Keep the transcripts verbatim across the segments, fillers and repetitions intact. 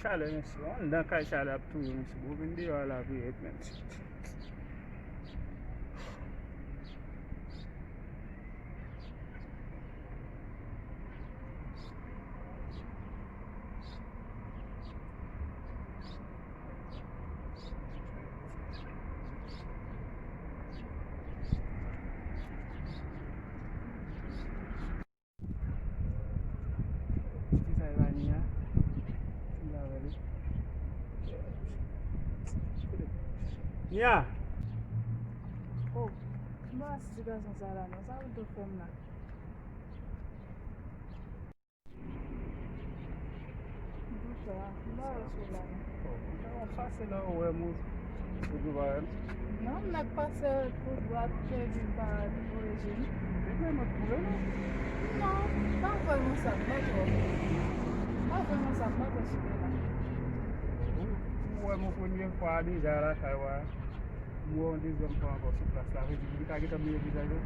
Chalè, mesye. Anndan kay chalè ap touye, mesye. Bro, vin deyò a la, vre, men. Kisa e pa Nia? Nia! Oh, m pa wè si ti gason sa la non. Sa ou t ap fè m la? Doucha, m pa wè sou la non. Bon, sa se la ou wè m ou, ou di pa wè m? Non, m mèt pase tou dwat, pèdi pa orejin. Li gen lòt koulè non? Non, pa vrèman sa, m pa twò. Pa vrèman sa, m pa twò sou la. Ou, ou wè m yon premye fwa deja lakay ou a. M wè yon dezyèm fwa ankò sou plas la, vle di li ka gentan bliye vizaj ou.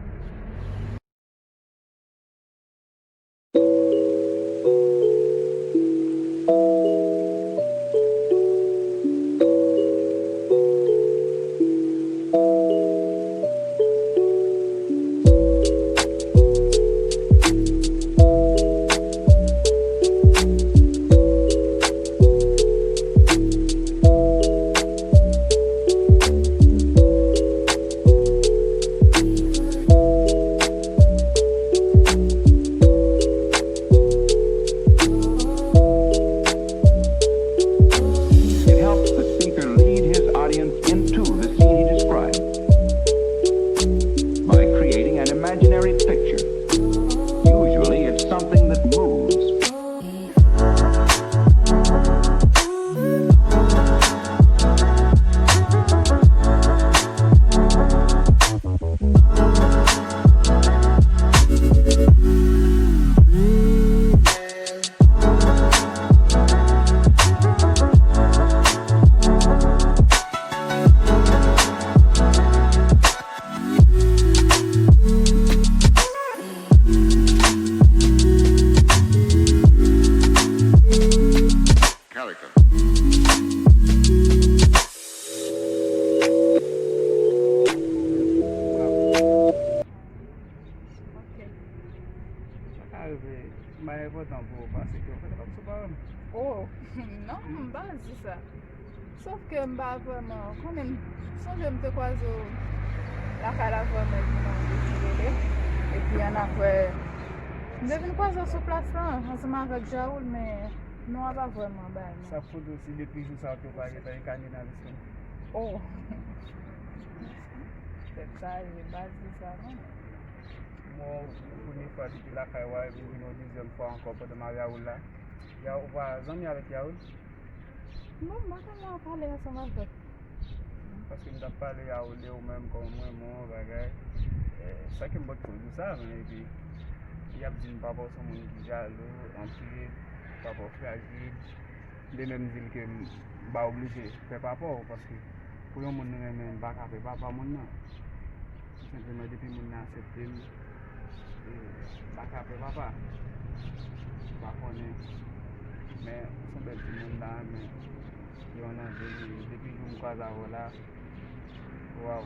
It helps the speaker lead his audience into the scene he describes by creating an imaginary picture. Usually, it's something that moves. Character. Ok. Sa ka rive, m pa enpòtan pou ou pase ke w fè l ap sou pawòl. Oh, non, m pa di sa. Sòf ke m pa vrèman konnen, sonje m te kwaze w lakay la vrèman epi nan yon defi rele. Epi annapre, m te vin kwaze w sou plas la, ansanm avèk Jaoul, men non a pa vrèman bay non. Sa fout ou si depi jou sa ou te pa gentan enkane nan lespri m. Oh! Tèt chaje, m pa di sa non. Bon, premye fwa depi lakay ou a, epi vin yon dezyèm fwa ankò pandan m a Raoul la. Yaoul, ou pa zanmi avèk Yaoul? Bon, m pa konn lè w pale ansanm avèk. Paske m t ap pale Yaoul de ou menm, kòman m renmen w, bagay. Eh, sa ke m pot pou di sa, men epi, y ap di m papa w se yon moun ki jalou, anpil, papa w frajil. M te menm di l ke m pa oblije fè papa w, paske pou yon moun renmen m, m pa ka fè papa moun nan. Tou senpleman, depi moun nan aksepte m, e, m pa ka fè papa. M pa konnen. Men, se yon bèl timoun la, men, yon nan de, depi jou m kwaze avè w la, waw.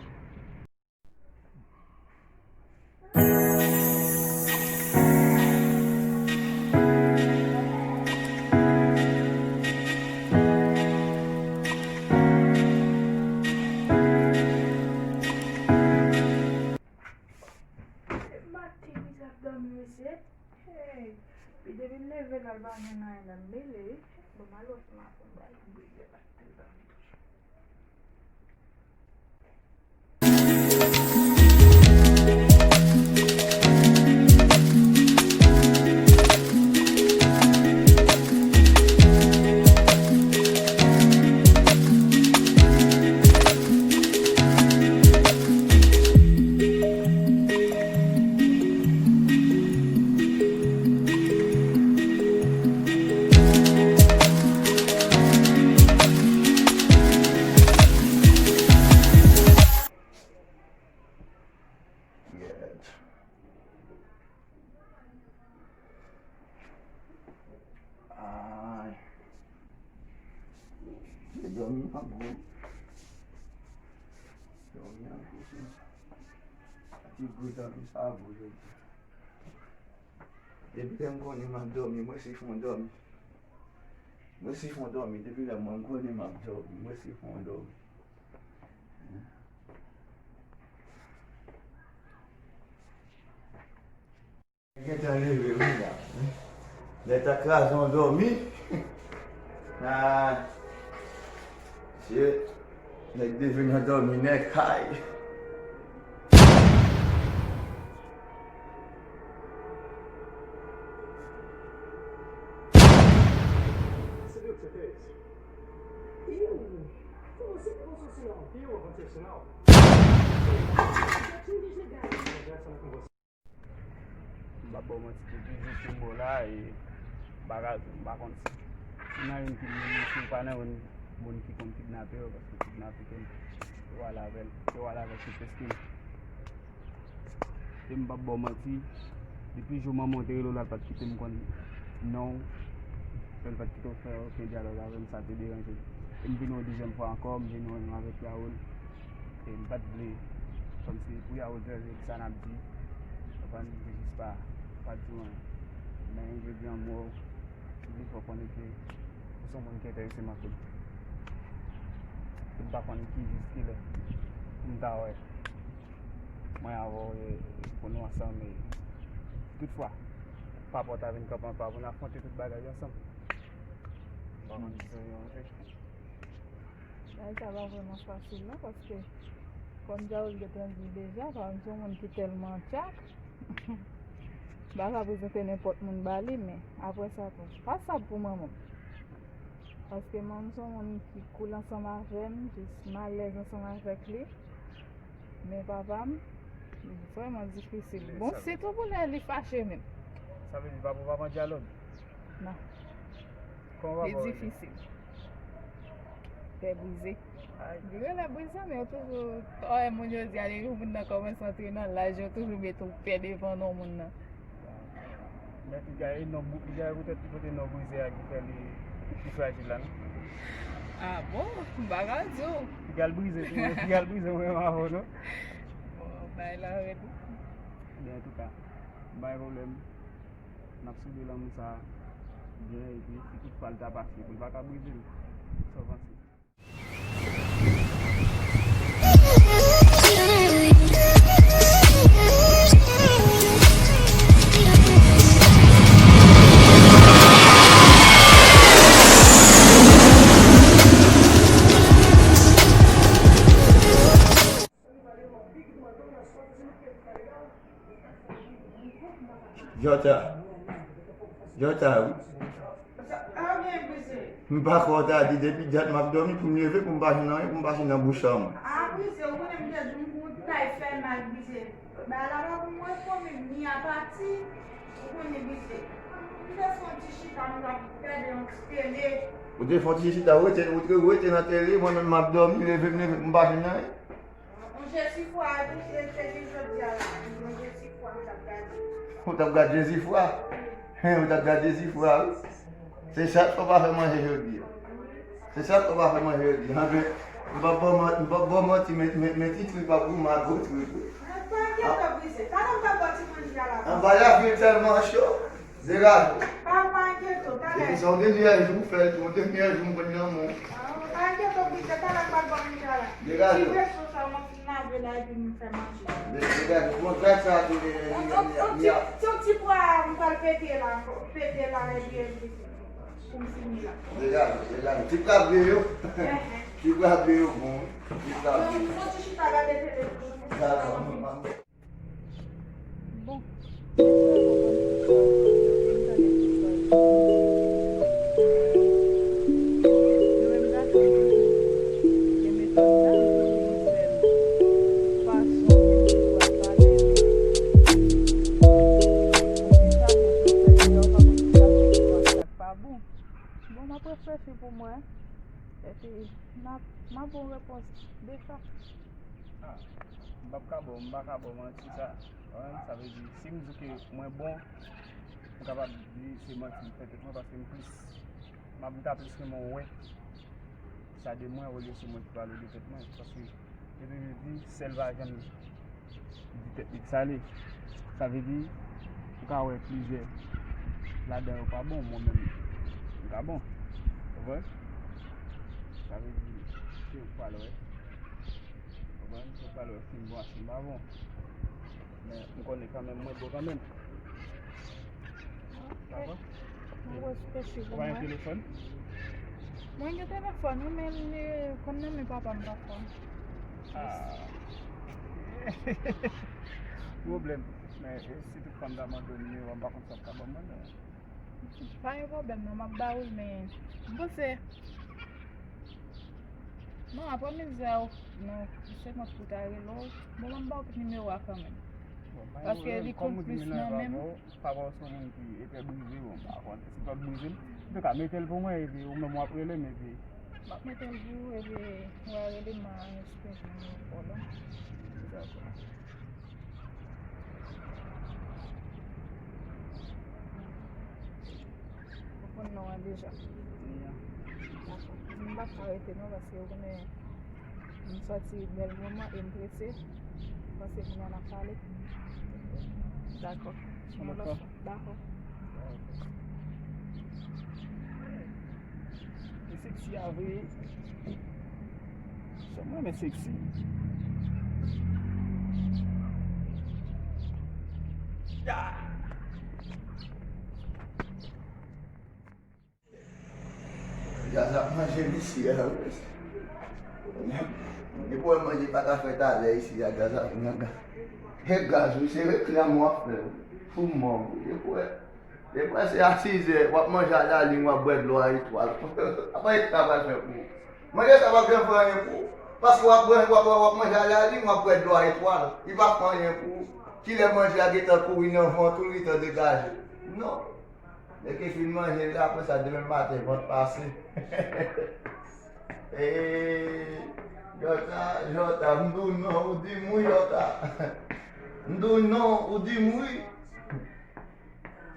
Epi depi m leve la, l pa gen anyen la, m mele wi. Bon, m al wè si m a pran bay pou briye la. Ay. Dòmi an gou. Dòmi an gou, se ti gou dòmi sa gou jodi. Depi lè m konnen m ap dòmi, mwen se fon dòmi. Mwen se fon dòmi. Depi lè mwen konnen m ap dòmi, mwen se fon dòmi. Gentan leve wi la. Nèg ta kraze yon dòmi. Ah, shit. Nèg leve nan dòmi, nèg hay. M p ap ba w manti, depi jou ke m bò la, e bagay, m pa konn si, si nan youn ki, si w pa nan youn moun ki konn kidnape yo, paske kidnape ke yo ale avè l, yo ale avè l sou pèsonn. E m p ap ba w manti, depi jou manman w te rele w la, l pa t kite m konn non w, e l pa t kite w fè okenn dyalòg avè m, sa te deranje m. E m vin wè w dezyèm fwa ankò, m vin wè menm avèk Yawoul. E m pa t vle, kòmsi pou Yawoul te di sa n ap di, konprann, m te jis pa, pa di w anyen. Men m vle di anmò, m vle fè w konnen ke ou se yon moun ki enterese m anpil. E m pa konn ki jis kilè pou m ta wè mwen avè w, e, pou nou ansanm, e, toutfwa, papa w ta vin kanpe anba pou n afwonte tout bagay yo ansanm. M pa konn si se yon jwe. Bagay sa pa vrèman fasil non, paske kòm Yawoul gentan di deja, pa m se yon moun ki tèlman tchak, m pa ka prezante nenpòt moun ba li, men apre sa tou, pa sa pou manman m. Paske manman m se yon moun ki cool ansanm avè m, jis m alèz ansanm avèk li. Men papa m, li vrèman difisil. Bon, sitou pou lè li fache menm. Sa vle di papa w pa pran dyalòg? Non. Kòman papa w rele? Li difisil. Kè brize. Ay. Li rele brize, men yo toujou, ou wè moun yo di a, depi moun nan kòmanse antre nan laj, yo toujou mete yon pè devan non moun nan. Men piga e non, piga e poutèt li pote non brize a ki fè li pi frajil la, non? Ah bon? M pa ka di w. Piga l brize, piga l brize, mwen menm avè w, non? Bon, bay la rèd. Men antouka, bay pwoblèm. N ap soude lanmou sa byen, epi si tout fwa l ta pase, pou l pa ka brize l. Sa w panse? Jota. Jota, wi. M pa kwè w ta di depi dat m ap dòmi pou m leve pou m pa jwenn anyen, pou m pa jwenn nan bouch an mwen. Ah, brize, ou konnen m te di w m gon tay fè mal, brize. Bagay la pa pou mwen, fò m ni a pati, ou konnen, brize. M te fè yon ti chita, m t ap gade yon ti tele. Ou te fè yon ti chita, ou rete, ou te rete nan tele, mwen menm m ap dòmi, leve m leve pou m pa jwenn anyen. Yon Jesifwa, epi se, se ki jodi a la, yon Jesifwa m t ap gade. Ou t ap gade Jesifwa? Hen, ou t ap gade Jesifwa, wi. Se sa k fè w pa fè manje jodi a. Se sa k fè w pa fè manje jodi a. Anben, m p ap ba w man-, m p ap ba w manti, men, men, men ti trip ap goumen ak gwo trip, wi. Pa enkyete w, brize. Talè m t ap ba w ti manje a la. Anba lavi tèlman cho. Degaje w. Pa, pa enkyete w, talè. Epi se yon dènye jou w fè l tou, yon dènye jou m konn nan men w. Ah, pa enkyete w, brize, talè m pral ba w manje a la. Degaje w. Ti veso sa, w ap fin Lave la epi m fè manje. De- Degaje, bon, gad sa, li, li, li, li, li, li, ti, ti, ti pwa a, m pral pete la, pete la, epi, epi, pou m fini la. Degaje, degaje. Ti pwa ble yo. Ti pwa ble yo, bon. Ti pwa ble yo. Bon, ti chita gade tele. Dakò. Bon. Bon, m ap reflechi pou mwen. Epi, m ap, m ap ba w repons de sa. Ah, m p ap ka ba w, m pa ka ba w manti sa. Konprann? Sa vle di, si m di ke mwen bon, m kapab di se manti m fè tèt mwen paske m plis, m ap, m ta plis renmen w wè sa de mwen olye se mwen ki pale de tèt mwen. Paske, epi m di, sèl pa janm di tèt li k sale. Sa vle di, ou ka wè plizyè ladan yo pa bon, mwen menm, m ka bon. Ou konprann? Sa vle di, se ou k pral wè. Ou konprann? Se ou k pral wè si m bon ak si m pa bon. Men, m konnen kanmenm, mwen bon kanmenm. Dakò? Mwen reflechi pou mwen. Ou pa gen telefòn? Mwen gen telefòn, wi, men li konn nan men papa m pafwa. Ah. Pwoblèm. Men, e si tout fanm ta mande w nimewo a, m pa konn sa w ka ban mwen, non. Pa gen pwoblèm, non, m ap ba ou l, men m panse, non, apre mizè a, non, se mwen pou ta rele w. Bon, m ap ba w nimewo a kanmenm. Bon, pa gen pwoblèm. Paske li konn plis nan men m. Papa w se yon moun ki epè brize, bon, m pa konn si l pap brize m. Antouka, mete l pou mwen, epi ou menm w ap rele m, epi. M ap mete l pou ou, epi w a rele m, m a esplike w pwoblèm. Dakò. Ou konn non an deja. Dakò. M pap ka rete non, paske ou konnen m sòti bèl moman e m prese. M panse kounye a n ap pale. Dakò. Yon lòt fwa. Dakò. Li seksi a vre. Sè mwen, men seksi. Ya! Gaz ap manje m isi a, wi. Depi w wè manje pa ka fè talè isi a, gaz ap nan gaz. E gaz, wi, se reklam w ap fè, wi. Fou mò, wi. Depi w wè, depi w wè se a sizè, w ap manje a lalin, w ap bwè dlo a etwal. Apa etwal pral fè pou ou? Manje sa p ap janm fè anyen pou ou. Paske w ap, w ap, w ap manje a lalin, w ap bwè dlo a etwal. Li p ap fè anyen pou ou. Kilè manje a gentan kouri nan vant ou, li gentan degaje. Non. Lè ke fin manje l la, apre sa, demen maten, vant pase. Ee, Jòta, Jòta, m di w non, ou di m wi, Jòta. M di w non, ou di m wi.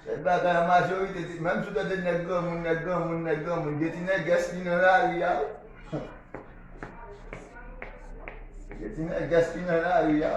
Sèl bagay an majorite, menm si w tande nèg granmoun, nèg granmoun, nèg granmoun, gen ti nègès ki nan lari a. Gen ti nègès ki nan lari a.